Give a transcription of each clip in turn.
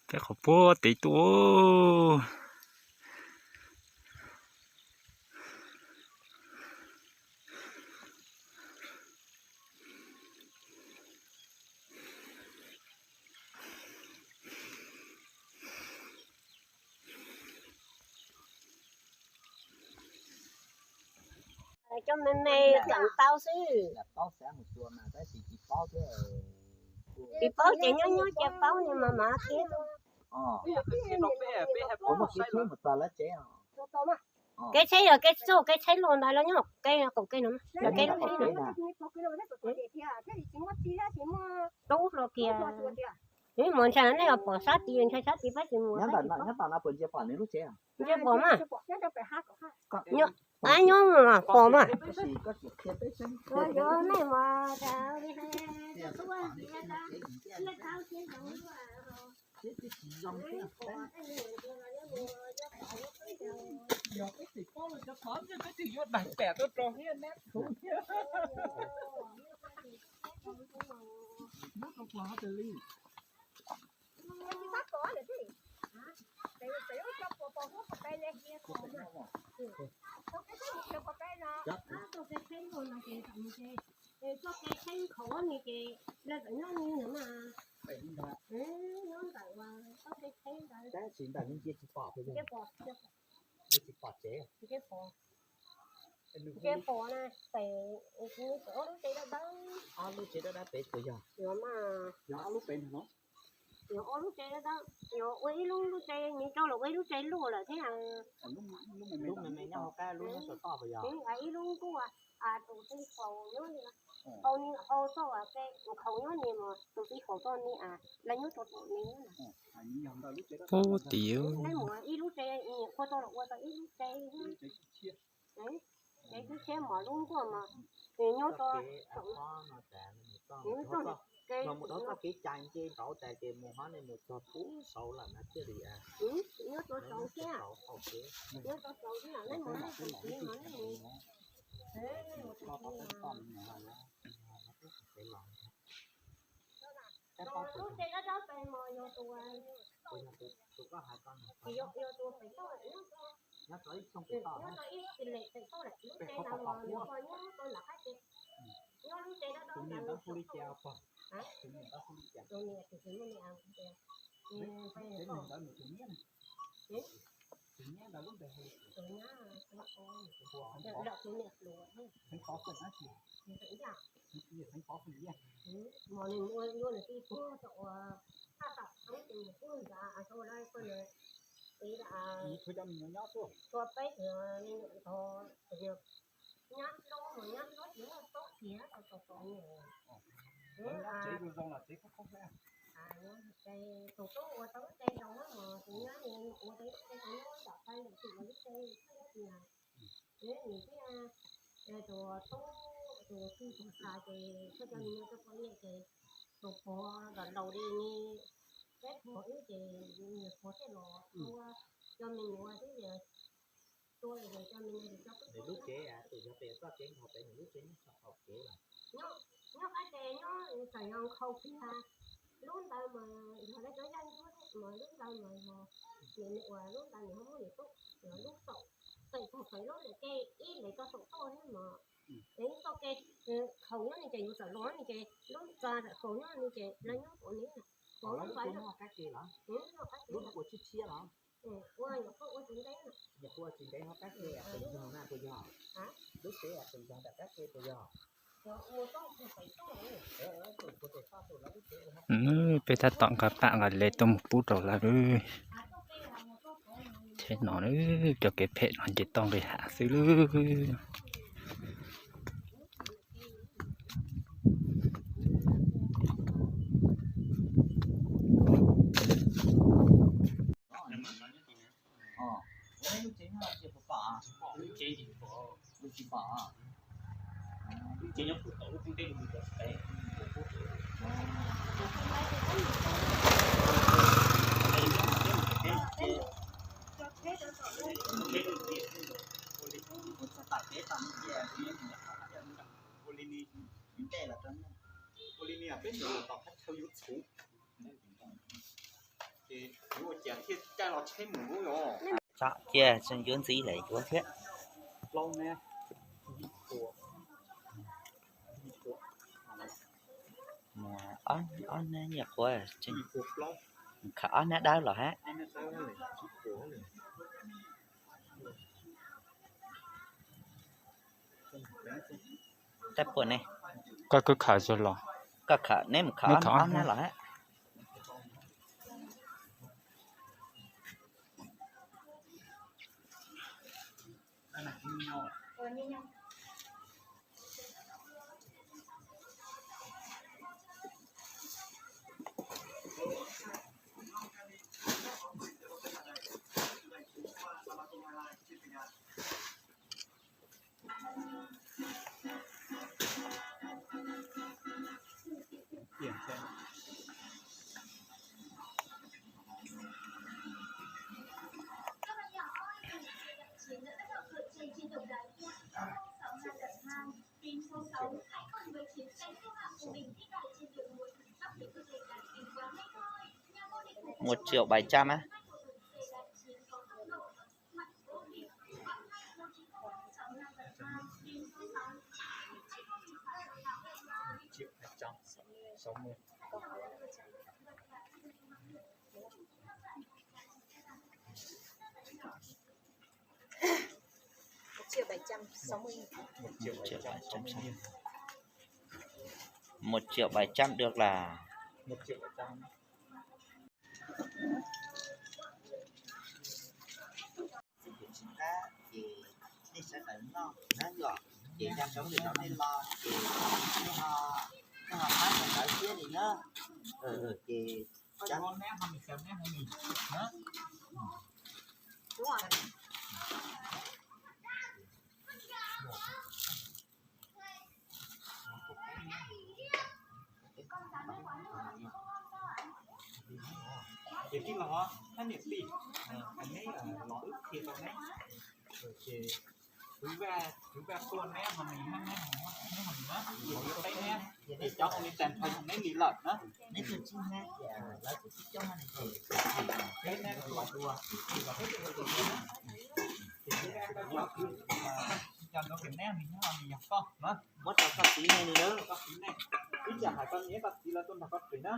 Peb qhov puag tid tuaj. Cov me me kawm tau xwb. Tsis paub ces nyob nyob cia paub ni mas mam qhia. Kev tsheb yog kev txuj kev tsheb luaj ntawd los nyob kev qaum kev no, kev tub hlo kiag. Mus ntshai nej pom sab tid, ntshai sab tid pab tsis mus. Ntsia pom mas. Nyob mus pom mas. Tsis ntawm li nce tsis pom, tsis pom tsev. Nce pom na, pem ob lub tsev dawb dawb. Ob lub tsev dawb dawb pem puas yog? Yog ob lub pem no. Yog ob lub tsev dawb dawb, yog ua ib lub, lub tsev me rau los ua ib lub tsev luaj lawm thiab. Lub me me nyob hauv qab, lub nyob saum toj puas yog? Ib lub nkuaj, tus txiv faus nyob li, faus ni, faus txoj, tus nkhaus nyob ni mas tus txiv faus txoj ni, lawv nyob rau tom ni. Puag tid. Ib lub tsev, ua tau los ua tau ib lub tsev. Tsev tub tsheb mas lub nkuaj mas nyob rau, nyob rau ke, mus rau txoj kev cai nce nraud tas ces mus hov nej mus txog puag saud lawm na thiaj li. Nyob rau saud thiab, nyob rau saud thiab, nej mus, nej mus, nej mus, nej mus. Lub tsev dawb dawb pem mas yog tus, yog tus pem toj, nyob rau ib xyoos pem toj, nyob rau ib xyoos pem toj lawm, lub tsev ntawd mas nws ho nyob rau nram qab tsev. Nyob lub tsev dawb dawb ntawd hu li cas? Tus niam ntawd hu li cas? Tus niam, tus niam, tus niam ntawd nws tus niam, tus niam ntawd lub npe hu li cas? Tus niam, tus niam hluas, Xeev Pov Xeem dab tsi? Xeev Pov Xeem Yaj. Mas nws ua yuav nws tij tuag tau ua thaj tam toob ces nws kuj nrad rau lawv ko nws txiv, tsuas cov me nyuam nyob xwb, tsuas peb tus me nyuam ntxhais, nyab loj mas nyab loj tsis muaj txob kiag tau tau tau nyuam. Tsev zoo zoo los tsev kub kub thiab. Tus tub ua tau lub tsev zoo mas tus nyab ua tau lub tsev zoo nyob tom qab lawm tsis ua lub tsev thiab. Nws thiab tus tub, tus kwv tus xa ces koj cov me nyuam rau poj niam ces tus pog los laus li ni, peb pog wb ces nws pog thiaj los ua cov me nyuam xwb ces tua lawm ces cov me nyuam ces cov twb lub tsev, tus yog pem txoj kev nkaus pem nws lub tsev nyob saum qaum kev los nyob qab tsev nyob txawm yog nkhaus kiag lub ntawd mas yog lawv cov yaj ncuab thiab mas lub ntawd mas yog nws, nws ua lub ntawd nws ho muab nws tub, lub saum, pem txog pem lub ntawm ke ib leeg tau saum toj thiab mas. Es txoj kev khaus nyob ni ces yus txawm los ni ces lub ntxa txawm khaus nyob ni ces lawv nyob tom ni, tom lub ntxa nyob qab kev los, lub ua tsis tshiab los, ua nyuam qhuav ua tsis ntev, nyuam qhuav ua tsis ntev ho qab kev pes yog na puas yog? Lub tsev pes yog ntawm qab kev puas yog? Peb tab tom nqa pam nqa le tuaj mus pub rau lawv. Tsheb no, cov kev phem no nce toj nqis hav xwb lawm. Ua li ni, peb mus tom qab chaw yuav txhuv, ces yuav ua cas thiaj caij los tsheb mus lub os. Tso cia, yuav ntxiv lawm yuav thiab. Ob, ob hnab nyiaj quav, khaws ob hnab dawb los hab. Tab puas ne? Koj kuj khaws tsuag los. Koj khaws, neb mus khaws ob hnab los hab. Một triệu bảy trăm á. Một triệu bảy trăm sáu mươi nghìn. Một triệu bảy trăm sáu mươi nghìn. Một triệu bảy trăm được là. Một triệu bảy trăm. Ces nej sawv daws noj na yom, ces cov sawv daws no nej los ces nej ho, nej ho pab rau ntawd thiab li na. Ces Ces tij laug, neb niam tij, neb los wb qhia rau neb. Ces kwv Vaj tuaj neb ho mis, neb ho mis na, ces cov ho mis tas nrho neb li lawm na. Ces kwv Vaj, cov neb ho mis neb ho mis yog koj na. Muab rau koj txiv nej li na, koj txiv nej. Ib tsam hais koj niam koj txiv lawv tuaj nrog koj pem na.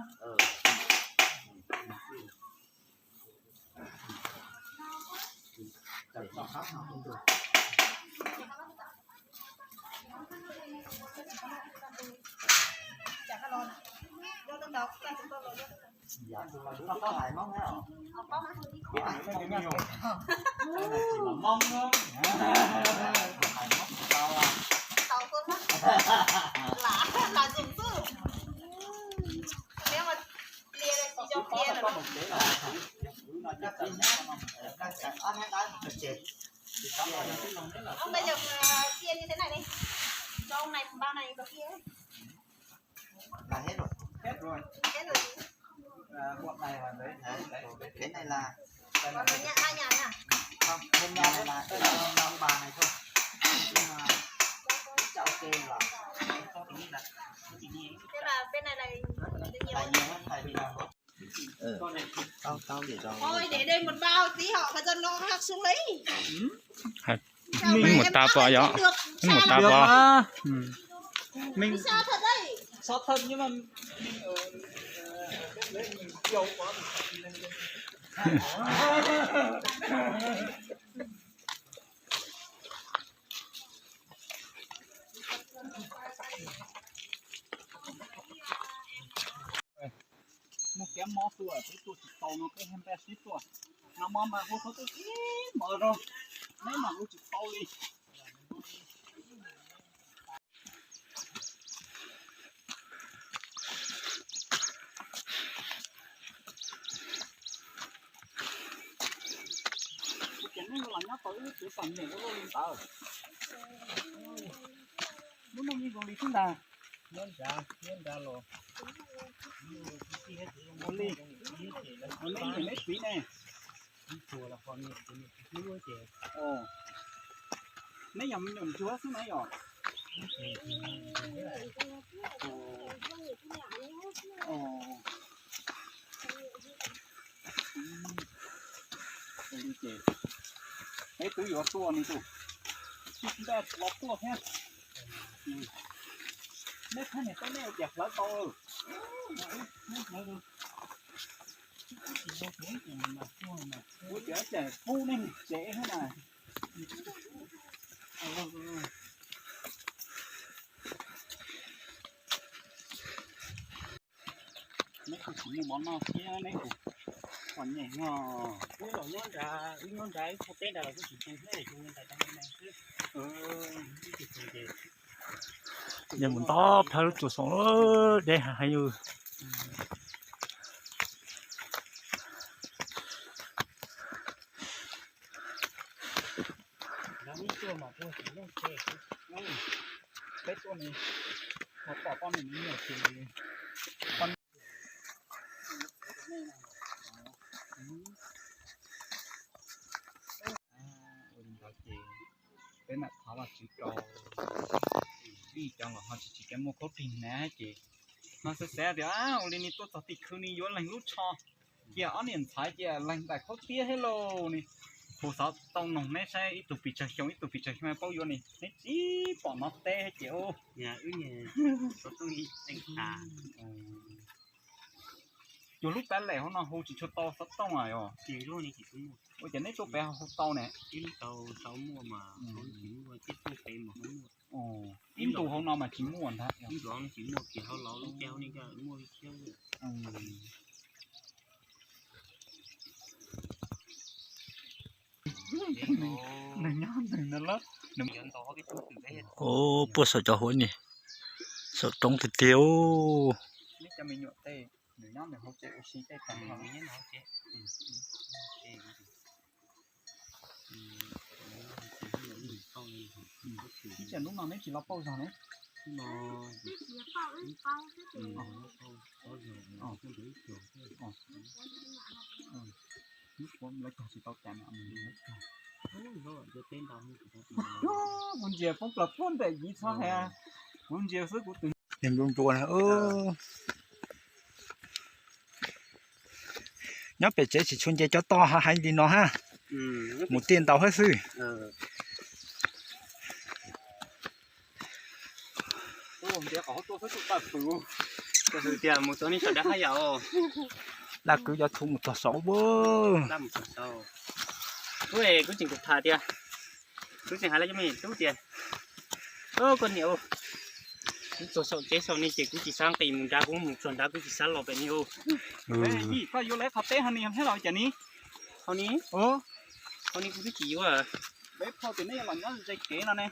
Ông bây giờ chia như thế này đi. Cho ông này bao này, bao kia. Là hết rồi. Hết rồi. Hết rồi. À, bộ này là đấy, đấy, đấy, đấy. Cái này là, đây là, còn là nhà, hai nhà nha. Không, bên nhà này là, đây là ông bà này thôi. Nhưng mà cho ok rồi. Thế là bên này là nhiều hơn. Tài nhiều hơn, tại vì là Thôi, để đây một bao tí họ, họ dần nó hạt xuống lấy. Mib mus tau pom yom? Mib mus tau pom. Mib sao thật đấy. Sao thật nhưng mà mình ở, ở bếp đấy mình chiều quá. Muaj kiab mob tuaj, peb tuaj tsis tau no peb thiaj npaj sib tuaj. Nag hmo mas hu thaum twg ib mov rau, neb mas hu tsis tau li. Ces nej los nyob tau ib tug pom niam ua luaj li ntawd. Lub neej yeej zoo li xwb ntag. Ua li, ua li neb txiv ne. Ua, Neb yog me nyuam ntsuag xwb na yom? Peb twb yuav tuaj ne tus, tsis nta los tuaj thiab. Neb thab niam teb neb ua cas hlawv tau. Kuv cov cas kub neb tsev thiab na. Neb kuj tsis muaj mov noj thiab neb kuj pom nyeem no. Wb los nyob nrad, wb nyob nrad ib qho teb nrad los kuj tsis tau thiab, zoo nrad cov me me xwb. Yeej mus nto plhaw lub tsuas xoo deb heev yus. Peb tuaj no, pom poj niam me nyuam ces ua li ntawd ces peb mam thov Vajtswv rau ib cov los ho tsis tsis kev muaj khaub plig na ces no xav xav tias ua li ne tuaj txog tim khw ne yuav leeg lub tsho, cia ob niam ntxhais cia leeg daim khaub tiab thiab lauj ne. Kuv xav tau noog neb saib ib tug pes tsawg xyoo ib tug pes tsawg xyoo paub yuav ne, neb tsis pom no teb ces ub. Cuag lub tab lem hauv no hu tsis tshua tau xov tooj yom? Ua cas neb tuaj pem ho hu tau ne? Ib ntu hauv no mas tsis muaj ntag. Neeg nyob neeg no lawm. Ub, puag saum cov huab ni, saum roob tiag tiag. Neb cov me nyuam tej nws nyob nws hauv tsev ua si tej tag nrho. Ib tsam hnub no neb tsis los pauj zog ne? Hnub puav lawv cog tsis tau cas na. Kuv ntsia poob plaws puag nraim yim txhob hais, kuv ntsia xwb kuv twb nrua nrua na. Nyob pem tsev tsis tshua nce cov toj hais li no hab, mus tiaj ntaus hab xwb. Tias mus txog nej sawv daws haj yam. Laj kwv cov txhuv mus txog saud. Kuv tseem tham tias, kuv tseem hais lawv cov me tub tias, koj niam, kuv txog saum tsev saum ni ces kuv tsis xav nqis mus nrad, kuv mus txog nrad kuv tsis xav los pem ni. Koj yuav lawv qhov teb ho ni thiab los cas ni? Ho ni, ho ni kuv twb tsis yuav. Peb phauj tias nej los nyob ze kev no ne.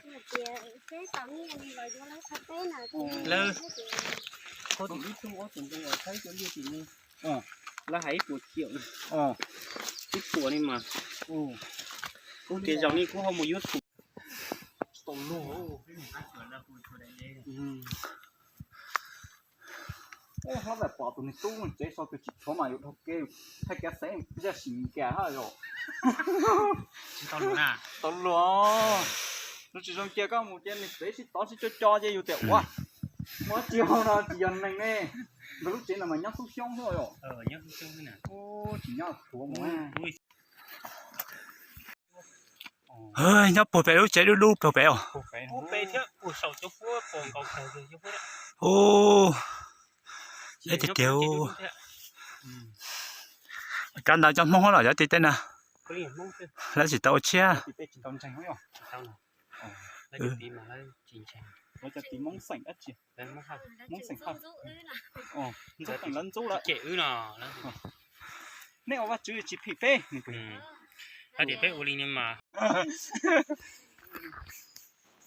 Lawv ib tug ob tug ntoo saib cov liaj tim ne, lawv hais ib puas ciam, ib puas ni mas. Kuv tias zaum ni kuv ho mus yuav tus tau luag. Hlob Vam pom tus niag tub tsev sau tus tsis tshuav mas yuav dhau kev, thaij kev xeev zaj sim nkag hab yom. Tau luag, lub tsis zoo cia koj mus cia nws tsev sib tov sib co co ces yus tias ua, muaj tsis hau no tsis yog neeg ne. Nkawd lub tsev no mas nyob xub xyoob xwb yom. Tsis nyob thuav mus. Nyob puag pem lub tsev dub dub puag pem os. Ub, lawv tiag tiag. Kav ntawd cov Hmoob los cov tim teb na, lawv tsis tau ua tshiab. Lawv ntxub lawm. Nej ua Vajtswv tsis phim peb. Hais tias peb ua li ni mas.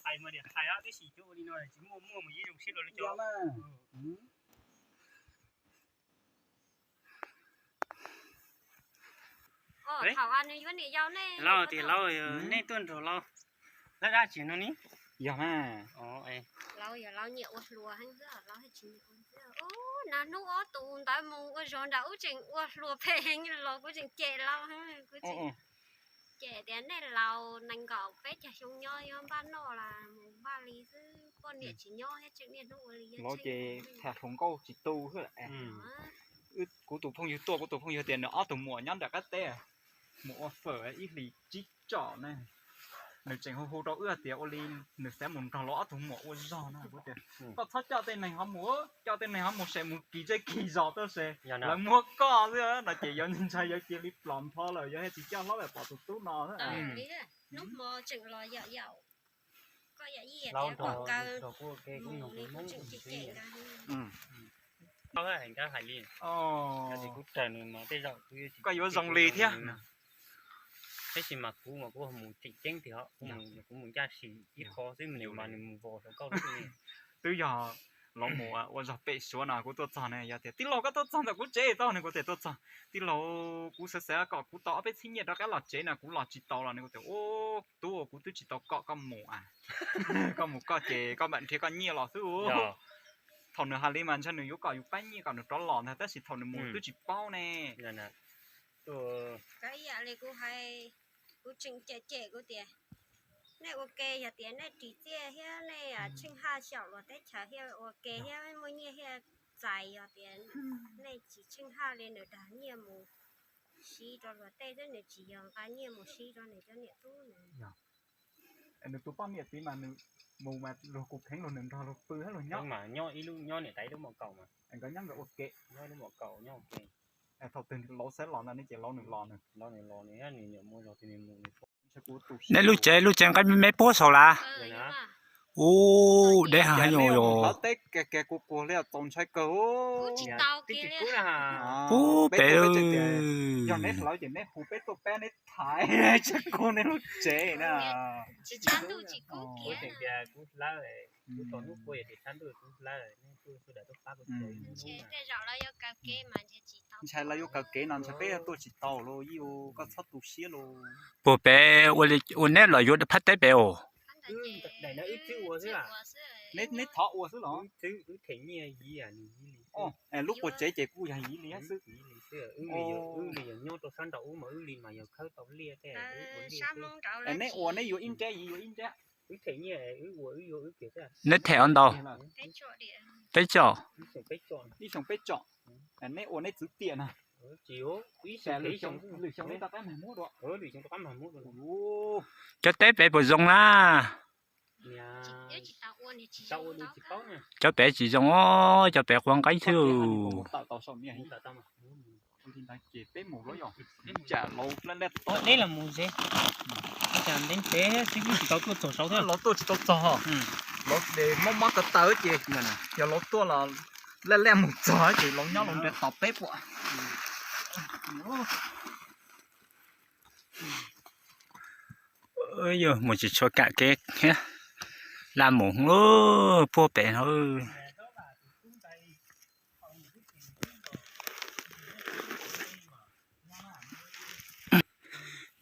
Hais mas tias hais tib si cuag ua li no tsis muaj muaj mus yeej zoo siab dua li cov. Laus tias laus, nej tuaj nrog laus, laus dab tsi no ni? Yog mas, laus yog laus nyiam ua hluas heev xwb, laus tsis nyiam ua ntxiag. Ub, nas hnub ob tus ntawd mus ua zog nram ub tseem ua hluas phem heev los kuv tseem cem laus, kuv tseem cem. Tias nej laus nees nkaum peb caug xyoo nyob yuav npaj noj los mus npaj li xwb, poj niam tsis nyob thiab tseem niaj hnub ua li yog Lov ces tham hluas nkauj tsis tu xwb. Kuv tus phooj ywg tuaj, kuv tus phooj ywg tias nws ob tug muam nyob nram qab teb mus ua fawm ib hlis tsib tsom ne. Nws tseem hu hu rau wb tias ua li nws xav mus nrog lawv ob tug muam ua zog no. Kuv tias koj txhob coj tej neeg ho mus, coj tej neeg ho mus ces mus kis zej kis zos tuaj ces lawv muab koj xwb no ces yog ntshai yog cia li plom npho lawm yog thiaj tsis coj hlob pom tus tub no. Hnub hmo tseem los yaum yaum koj yam yij tias koj kaw mus li kuv tseem cem cem ntag. Koj yuav zoo li thiab. Tab sis mas kuv mas kuv mus tseem ceeb tiag, kuv mus ncaj sim ib qho xwb nws mas nws mus vos saum koj. Twb yog los mus ua zog pem Suav no kuv tuaj txog ne, yog tias tij laug koj tuaj txog ntawm kuv tsev tau ne, kuv tias tuaj txog tij laug, kuv xav xav kom kuv tau ob peb txhiab nyiaj rov qab los tsev no kuv los tsis tau los ne, kuv tias ub tub kuv twb tsis tau kom koj mus a, koj mus koj ces koj mam nrhiav koj nyiaj los xwb. Thaum nws hais li mas ntshe nws yuav kom yus pab nyiaj kom nws rov los ntag, tab sis thaum nws mus twb tsis paub ne. Ib yam li kuv hais, kuv tseem cem cem kuv tias nej ua ke yog tias nej ris txiaj thiab nej tsheej haj xyaum luag teb chaws thiaj ua ke thiab muaj nyiaj thiaj txais, yog tias nej tsis tsheej haj li nws dag nyiaj mus siv rau luag tej xwb, nws tsis yog nqa nyiaj mus siv rau nws cov niam tub nws. Nws tus poj niam tid mas nws mus mas luag kuj pheej luag nws nrog luag pw thiab luag nyob mas nyob ib lub, nyob niam tais ib lub mom kaum mas nkawd nyob nkawd ua ke, nyob lub mom kaum nyob ua ke. Thaum twg laus xav los no ne ces laus nws los nws, laus nws los nws, nws nyuam muaj zog twg nws mus. Nej lub tsev, lub tsev nqaij me me puag saud las? Ub, deb heev yom. Teb kiag kiag kuv kuag li txaus ntshai kawg. Ub, pem, yog neb hlawv ces neb hu peb tuaj pab neb thaiv tsis kuag neb lub tsev na. Ntshai lawv yuav kaw kev no ntshai peb tuaj tsis tau lauj, yij koj txhob tu siab lauj. Puag pem ua neb los yuav phab teb pem os? Neb thov ua xwb los? Lub puag tsev ces kuj yog yim li xwb. Neb ua neb yuav ib nrab yim yuav ib nrab. Neb them ua ntau? Peb tsom. Ib xyoos peb tsom. Neb ua neb txwv tiam na. Lwm xyoo neb rov qab mag muab dua. Cov teb pem puas zoo na? Cov pem tsis zoo os, cov pem quav nqeeb xwb. Ces peb mus los yog tsam laus laj laj tob deb los mus ze, tsam ntev ntev xwb kuj tsis tau tuaj txog saud thiab, laus tuaj tsis tau txog. Laus de mob mob ko taw ces yog laus tuaj los laj laj mus txog ces laus nyob laus nrhiav tos peb puas. Yog mus tsis tshua kam kev thiab, laj mus puag pem no.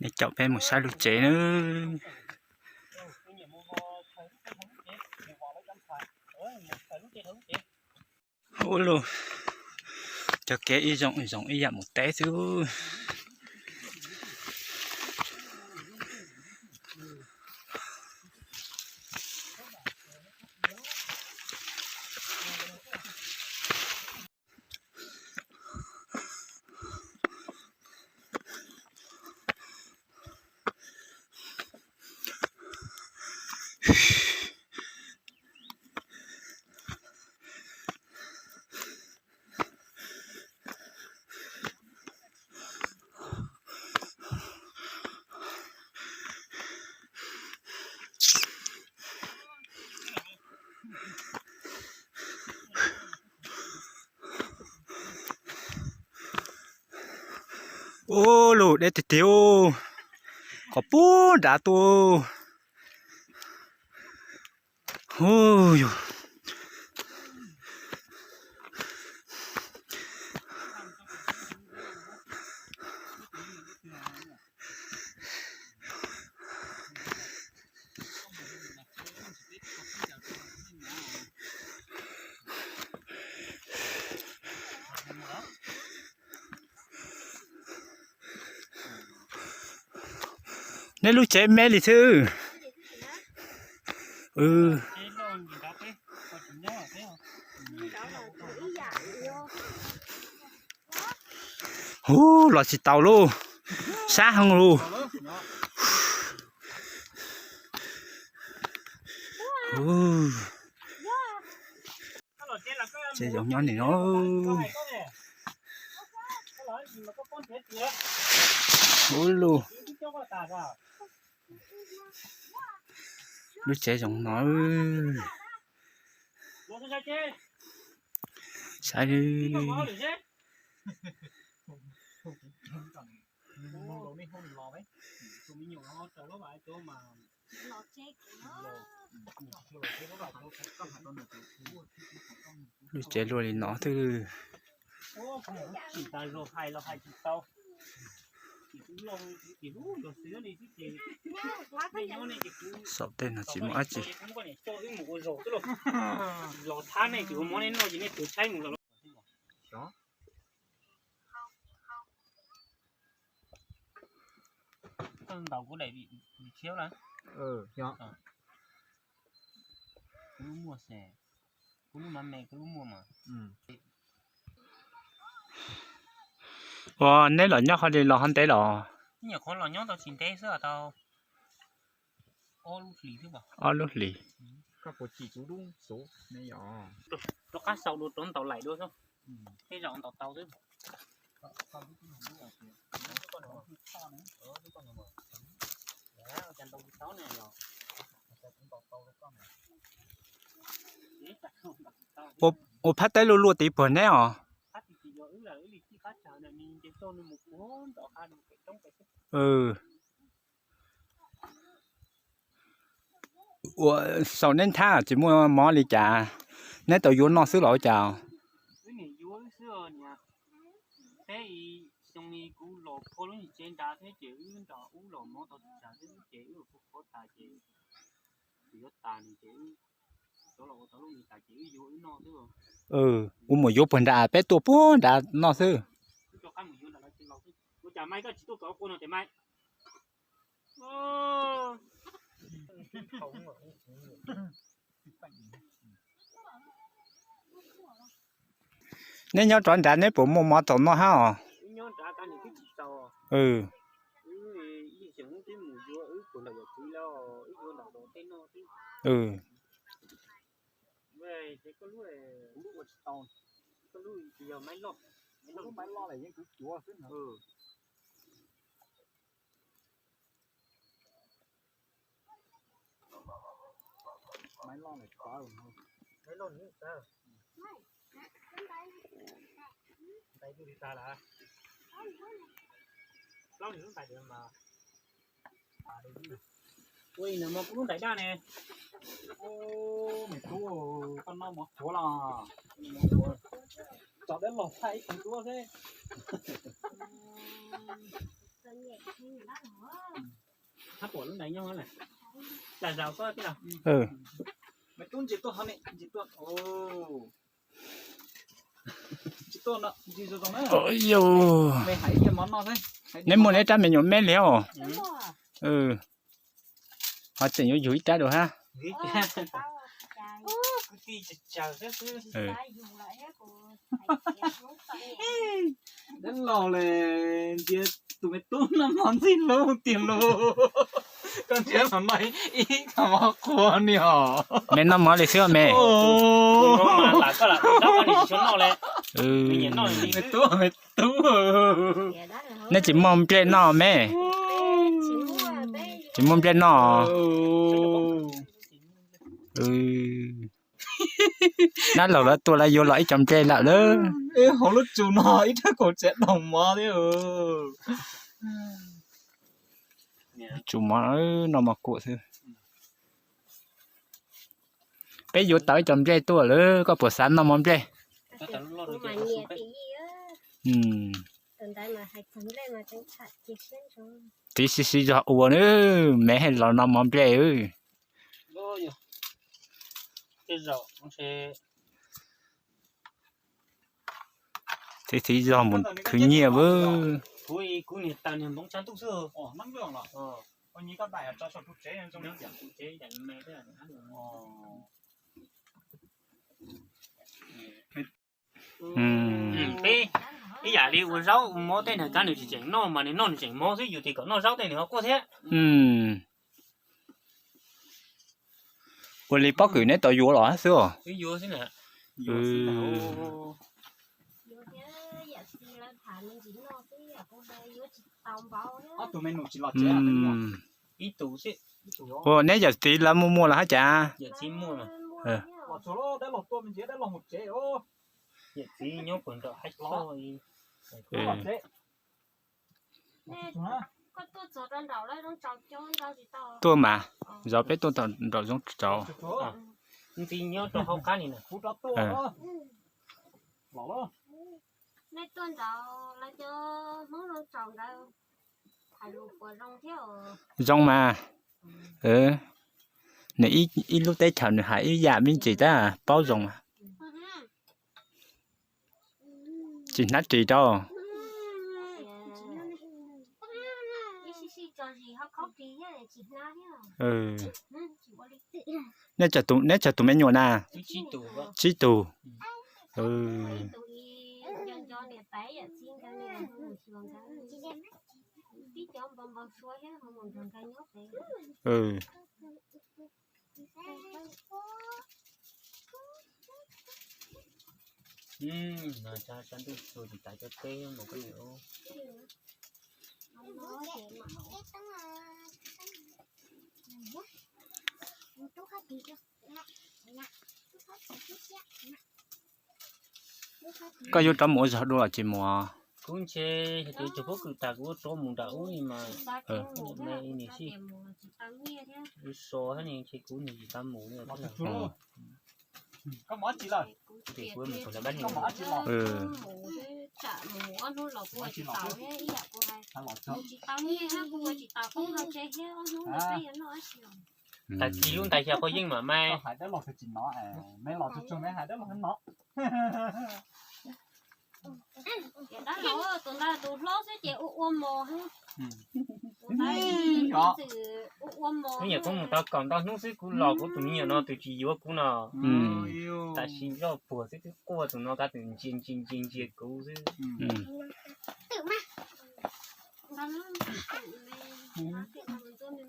Nej caum peb mus saib lub tsev na. Ub, lub cov kev ib zoo ib zoo ib yam mus teb xwb. Ub, lub deb tiag tiag, qhov puag nrad tuaj. Ub, yog Nej lub tsev me li xwb. Hu, los tsis tau lauj, sab heev lauj. Tsev zoov nyob nim no. Ub, lub tsev zoov no. Saib, lub tsev luaj li no xwb. Saum tej no tsis muaj dab tsi. Ntaus kuv daim khiab na. Kuv lub muaj xwb. Kuv lub mas me, kuv lub muaj mas. Ua neb los nyob qhov li los qhov ntev los? Nyuam qhuav los nyob tau tsis ntev xwb, tau ob lub hlis xwb. Ob lub hlis. Rov qab xaus dua rov ntaus laim dua xwb. Tej zaum ntaus tau xwb. Ua phab teb luaj luaj tid puag neb os? Ua, saum neb nthab tsis muaj mov li cas, neb tau yuav noj xwb los ua cas? Ua mus yuav puag nrad peb tuaj puag nrad noj xwb. Neb nyob rov nrad neb puas muaj mov txaus noj hab os? Ua ib no mas kuv lub ntais daj ne. Me tub, koj noj mov qhuav los? Tso dab laug thaij ib tug duab xwb. Hab puas lub ntais nyob tas zaum koj tij los? Me tub ntsia tuaj hov ne, ntsia tuaj. Ntsia tuaj no, ntsia zoo zoo na. Me hais ib teg mov noj xwb. Neb muaj neb rab me nyuam me li os. Ho tseem yuav yug ib rab dua hab. Dab laug le, ntsia tus me tub noj mov ntxig lug tiag lug. Koj ntsia los noj ib tug mov qhuav ni os. Me noj mov li xwb me. Me tub me tub. Neb tsis muaj nplej noj me? Tsis muaj nplej noj. Dab laug lawv tuaj lawv yuav los ib co nplej lawm lawm. Hauv lub tsum no ib rab kaum tsev doog mov thiab. Tsum mov, noj mov kuam xwb. Peb yuav tau ib co nplej tuaj lawm, koj puas xav noj mov nplej? Txiv siv siv zog ua na, me hais los noj mov nplej. Txiv siv zog mus khwv nyiaj. Peb ib yam li ua zaub ua mov tej nws kav nws tsis tseem noj mas nws noj nws tseem mov xwb, yus tias kom noj zaub tej nws ho quaj thiab. Ua li pob kws neb tau yuav los xwb os? Ua neb yawm txiv lawv muaj muaj los hab cas? Tuaj mas, zov peb tuaj nraum zoov tsaus. Zoo mas. Nws ib lub teb chaws nws hais ib yam me ntsis tab paub zoo mas. Tsis hnab ris rau. Neb tsawg tus me nyuam na? Tsib tug. Koj yuav rov mus ua zog dua los tsis mus? Kuv ntshe hais tias cog pob kws tas kuv yuav rov mus nram ub li mas. Nim sib so hab ntshe kuv nim tsis tau mus li. Tag kis lub ntais xyov koj yeej mam mas. Kuv niam kuv mus tau kaum ntau hnub xwb kuv los kuv tus me nyuam no twb tsis yuav kuv no. Tam sim zoj puag xwb twb quaj tus no kav twm ntsia ntsia ntsia ntsia kuv xwb.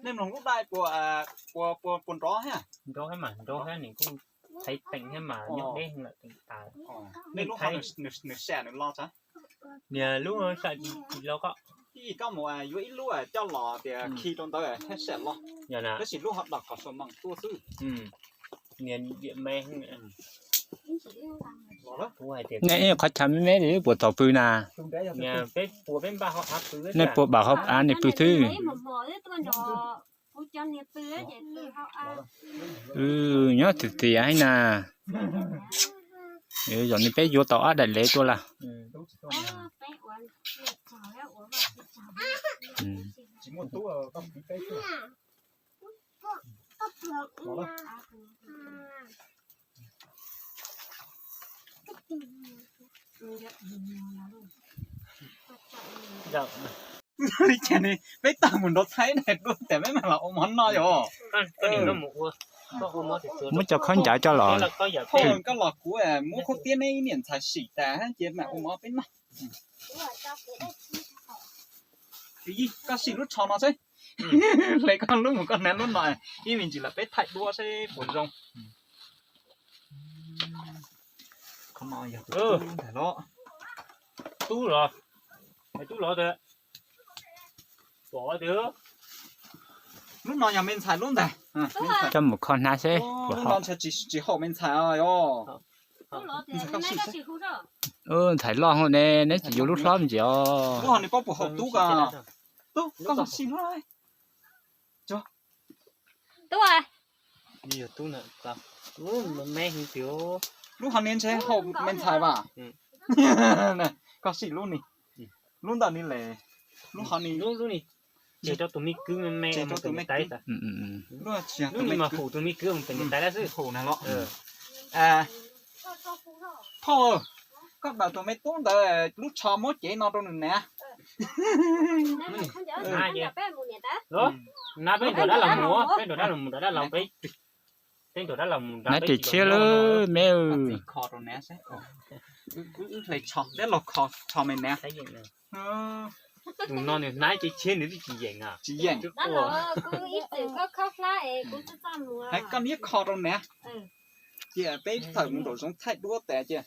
Nej mloog lub dai puas, puas, puas nrov thiab? Nrov thiab mas, nrov thiab, nws kuj thaiv teem thiab mas nyob deb lawm teem tas. Nej lub qhov nws sam nws lo tsa? Nias lub sam tsis lo koj. Ib koj mus yuav ib lub coj los tias khi rau ntawd thiab sam lo. Tab sis lub ho dam kom saum meem tuaj xwb. Nias diam me. Nej ib qhov chaw me me li puas thaum pw na? Peb puas peb npaj hauv av pw, nej puas npaj hauv av nej pw xwb. Nyob tiag tiag hab na. Zaum no peb yuav tau ob daim lev tuaj lawm. Li cas ne, peb tag mus nrov thaib na, dua tas peb mam los ua mov noj yom. Muab cov khaub ncaws coj los. Koj los kuv muab khaub tiab neb ib niam ntxhais sim tas ces mam ua mov peb noj. Koj sim lub tsho no seb, hle koj lub mus koj hnav lub no, ib me ntsis los peb thaij duab seb puas zoo. Qhov no yog tus tub ntag los. Tub los, tub los tiag. Lub no yog me ntxhais lub ntag. Coj mus kho hnab seb. Lub no ntshe tsis haum me ntxhais os. Ntxhais loj hauv ne, neb tsis yuav lub hlob me ntsis os. Lub ho nws paub puas haum tub ko. Tub, koj sim lub. Tub, tub na, me heev tiag. Lub ho nws ntshe haum me ntxhais vas. Koj sim lub ni. Lub ntawm ni le, lub ho ni, lub ni. Tseg rau tus me kwv me me, tseg rau tus me kwv. Lub ni mas haum tus me kwv mus pem niam tais lawm xwb. Haum na los. Phauj, koj daws tus me tub ntawd lub tsho muab cev no rau nws na. Los. Nab, peb nrog dab laug mus, peb nrog dab laug mus, nrog dab laug, peb nrog dab laug mus, nab kev tshiab lawm me. Tus no nws nab kev tshiab nws twb tsis yeem. Tsis yeem. Koj niab kho rau nab, cia peb tawm mus nraum zoov thaij duab tas cia,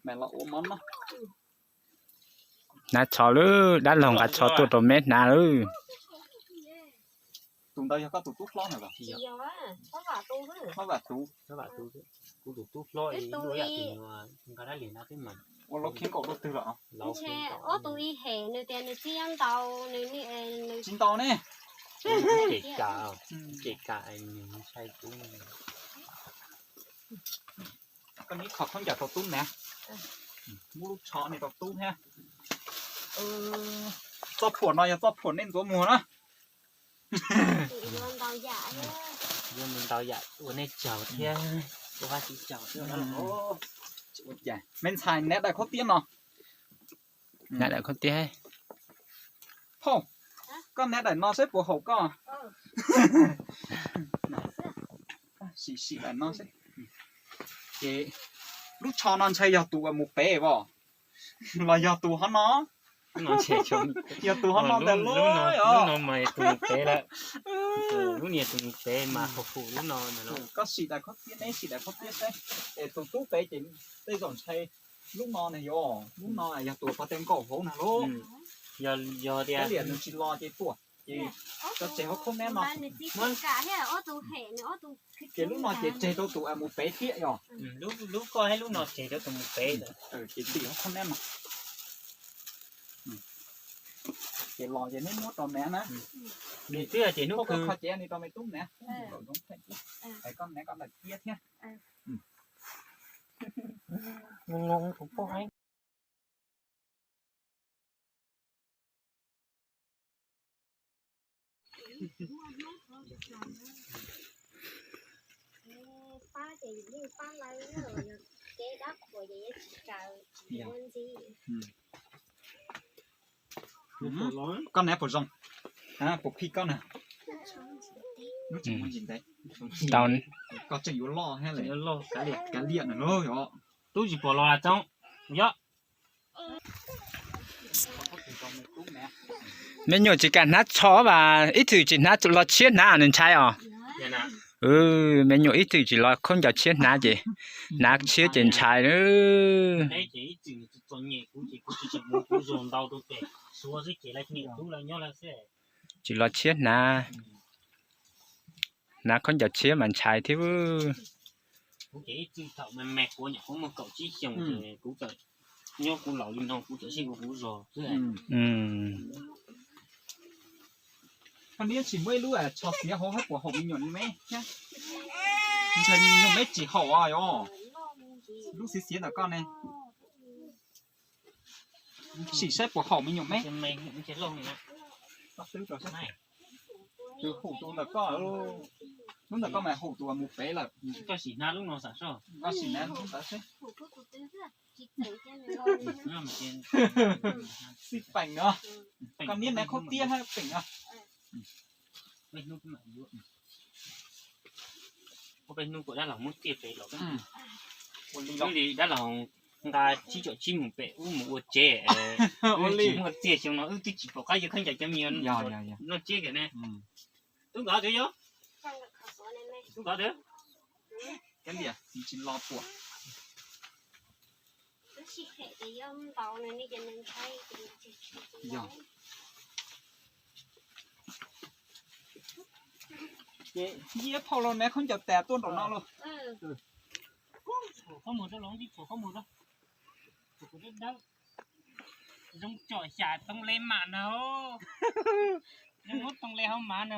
mam los ua mov noj. Hnav tsho lawm, dab laug nqa tsho tuaj rau me hnav lawm. Tus ntawd yog koj tus tub hlob na? Hlob Vam Tub. Kuv tus tub hlob, ua laub khiab nkaum rau twg los? Tsis ntau ne. Ces ka, ces ka, nws ntshai kuv. Koj niab kho khaub ncaws rau tub na. Muab lub tsho no rau tub thiab. Txoj phuam no yog txoj phuam nej ntxuav muag na. Yuav ntau yam ua nej tsaug thiab, ua Vajtswv tsaug thiab. Me ntxhais, nab daim khaub tiab no. Nab daim khaub tiab. Phauj, koj nab daim no saib puas haum koj. Sim sim daim no seb. Ces lub tsho no ntshe yog tus uas mus pem os, los yog tus hov no? Yog tus hov no ntag lauj. Lub no mas tus mus pem lawm. Lub niag tus mus pem mas hauv hum lub no. Koj sim daim khaub tiab, neb sim daim khaub tiab seb. Es tus tub pem ces tej zaum ntshe lub no ne yog, lub no yog tus pov teg nkaum hauv na lauj. Yog tias liam nws tsis los ces tuaj, ces tso tseg hauv khaub nab no. Ces lub no ces tseg rau tus mus pem thiab yog. Lub koj thiab lub no tseg rau tus mus pem. Ces ntim hauv khaub nab no. Ces los ces neb muab rau nab na. Nws twb hais tias hnub koj kho ces nws rau me tub na. Koj nab koj daim tiab thiab. Koj nab puas zoo? Puas phim koj na? Koj tseem yuav loj thiab, kav liam na. Tub tsis pom los tsob yog. Me nyuam tsis kam hnav tsho vas, ib txwm tsis hnav los tshiab hnav nws ntshai os. Me nyuam ib txwm tsis los khaub ncaws tshiab hnav ces, hnav tshiab ces ntshai. Tsis los tshiab hnav, hnav khaub ncaws tshiab mas ntshai thiab. Kuv ces ib txwm thaum me me kuv nyuam qhuav muaj kaum tsib xyoos ces kuv txawm nyob kuv laus li no kuv txawm sib ua kuv zog xwb. Koj niam tsis muaj ib lub tsho xiav hauv hab puas haum me nyuam me thiab? Ntshe me nyuam me tsis haum os yog. Lub xiav xiav ntawm koj ne. Sim saib puas haum me nyuam me. Tus haum tus ntawm koj, lub ntawm koj mas haum tus mus pem lawm. Koj sim hnav lub no xam soj. Koj sim hnav lub ntawd seb. Xij peem no. Koj niam hnav khaub tiab hab peem no. Peb hnub kuv dab laug muab tiaj pem los. Ua li dab laug nqa tsib caug tsib mus pem ub mus ua tsev, ua li muaj tiaj xyoo no wb twb tsis pom qab yuav khaub ncaws cov me nyuam noj tsiab kiag ne. Tub nkawd twb yog, tub nkawd twb tsis los puas. Ces ib phau los neb khaub ncaws tas tuaj nraum no lauj. Zoo tsom xyam tooj le mam na, zoo muab tooj le hauv mav na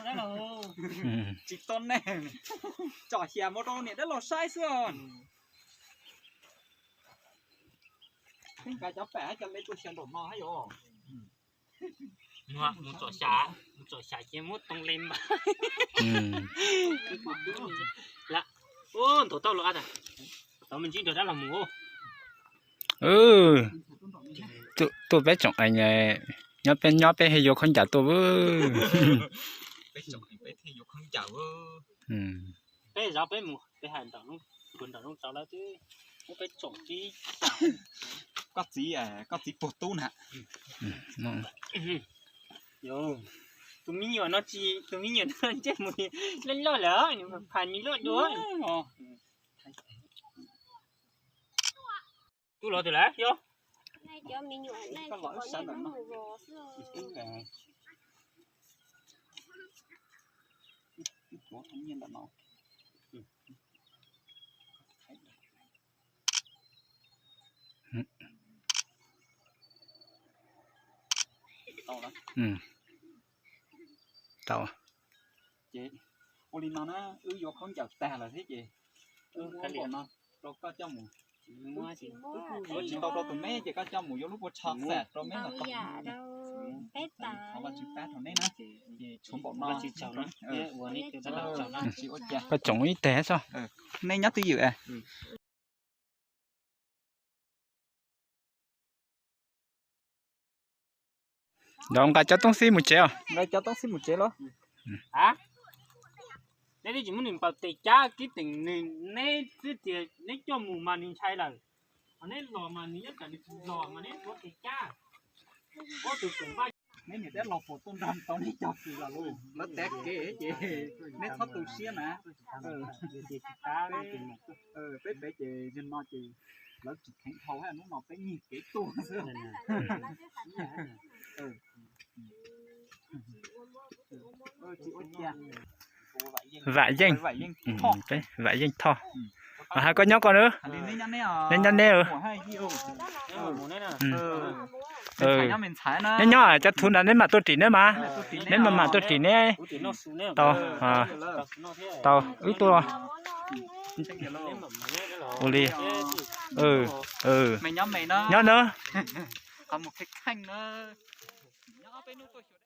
dab laug. Tsis tau ne, tsom xyam mus rau niam dab laug saib xwb os. Peb nqa cov pam cov le tua xyam nraum no hab yom. Mus tsom xyam, mus tsom xyam ces muab tooj le mam. Ua nthaum tau los a, tau me ntsib nrog dab laug mus. Tuaj peb tsoom ees, nyob peb nyob peb yuav khaub ncaws tuaj. Peb tsoom peb thiaj yuav khaub ncaws. Peb zov peb mus peb hais nram, nram rooj tsaus lawm twb muab peb tsoom tib. Koj txiv, koj txiv puag tub na. Tus me nyuam no tsis, tus me nyuam no ntsej muag loj loj lawm, phais me loj dua. Tub los twg lawm yog? Tau. Ces ua li no na, wb yuav khaub ncaws tag lawm thiab ces wb ua no rau koj coj mus. Ua tsis tau rau tus me ces koj coj mus yuav lub pua tsho xam rau me los tau. Thov Vajtswv pab rau neb na. Ces tshuav npaum no. Koj tsoom ib teg xwb. Nej nyob twj ywm. Nqa cov toob xib mus tsev os. Nqa cov toob xib mus tsev los. Neb twb tsis muab nws npaws tes cab kib teem nws, neb twb tias neb coj mus mas nws ntshai lawm. Ho neb los mas nws nyob tsam nws tsis los mas neb tuav tes cab. Ob tug tseem npaj. Neb niam dab los puas tuaj nrog tau neb cog kws los lauj? Lawv tav kev ces neb txhob tu siab na. Peb pem ces yog no ces lawv tsis kheev dhau, hnub no peb nyiag kev tuaj xwb. Vam Yeej, Vam Yeej Thoj. Hais koj nyob koj na. Neb nyob neb. Neb nyob cov thuv nrad neb mam tuaj rim neb mas. Neb mam mam tuaj rim neb. Tau, tau, wb tuaj. Ua li. Nyob na.